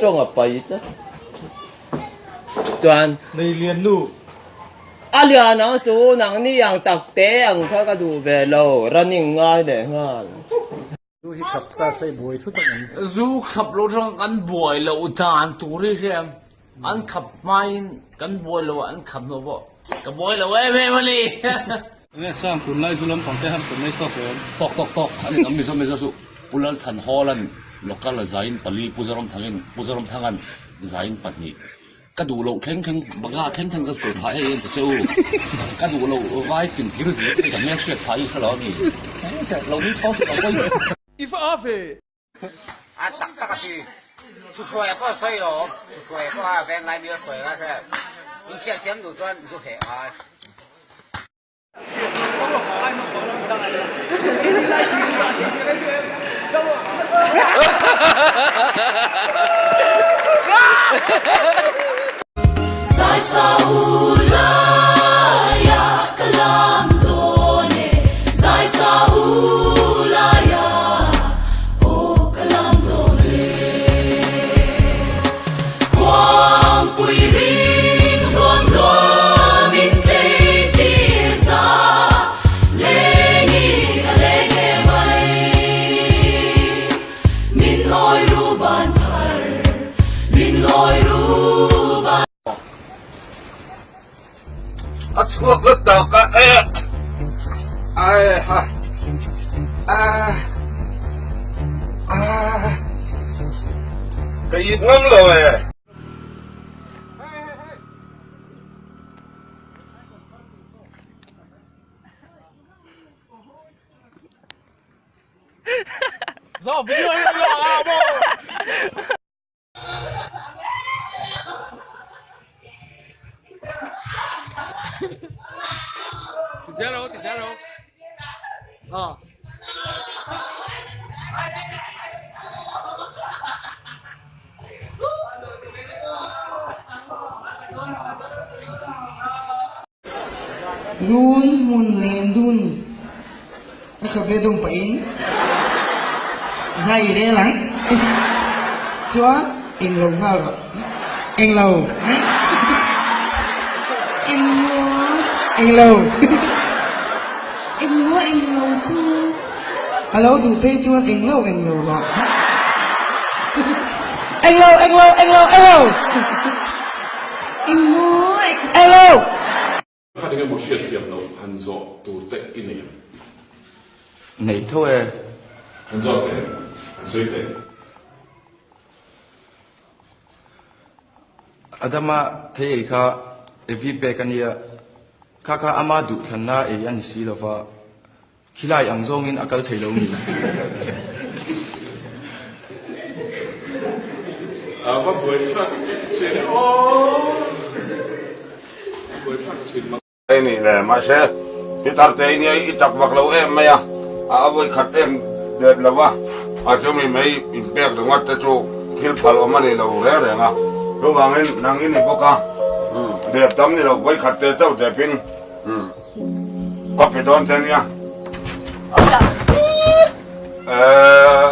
Tawng a pai tlat. Chuan. Nei lian nu. A lian ang chu nang ni ang tak te ang kha ka duh ve lo running ngai leh nghal. Zu hi khap ta sei buai thut ang em? Zu khap lo atanga kan buai loh dan tur hi hriam an khap hmain kan buai lo a an khap hnu pawh ka buai lo em em a ni. Enge sang tunlai zu lampang te harsatna i tawk em? Tawk tawk tawk a ni ang Mizo Mizo chu Pu Lalthan Hawlan local a zain pali Pu Zoramthangin Pu Zoramthangan zain pahnih Ka duh loh thleng thleng baga thleng thleng ka sawi phah hei en ta che u. Ka duh loh vai chin thir zir te ka hmel hriat phah hi hrelo a ni. Lo nui chhawng hrilh ang pawhin. I va a ve. A tak tak a si. Chhuksuaia pawh a sawi lo. Chhuksuaia pawh a veng lai mi a hruai a hre. Inkhial thiam duh chuan zu heh a ngai. A chhuak la tak a e ai ha a a ka yit ngam lo e. Run hmun len dun a khabe dum pahin zai rel ang chuan englo nghal rawh englo englo englo englo englo chu a lo duh phei chuan englo englo rawh englo englo englo englo englo englo. Eng emaw hriatthiam loh han zawh tur te i nei ang? Nei tho e. Han zawh teh, han sawi teh. Adama thei ei kha Evi pek a nia, kha kha ama duhthlanna ei a ni si lova, khilai ang zawngin a kal thei lo mi? A va buaithlak thin aw, buaithlak thin mang. Ei nih le, mahse pitar te i nia i tak vak lo em mai a, a vawi khat em dep lo va, a chumi mai inpek ringawt te chu thil phal awm a ni lo reng reng a, chuvangin nang i ni bawk a, dep tam ni lo vawi khat te chauh depin ka pe dawn che nia.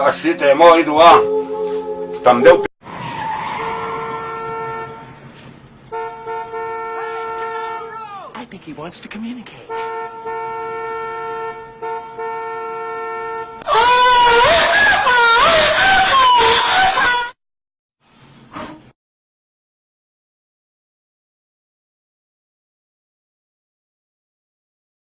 A si teh maw i duh a, tam deuh. I think he wants to communicate.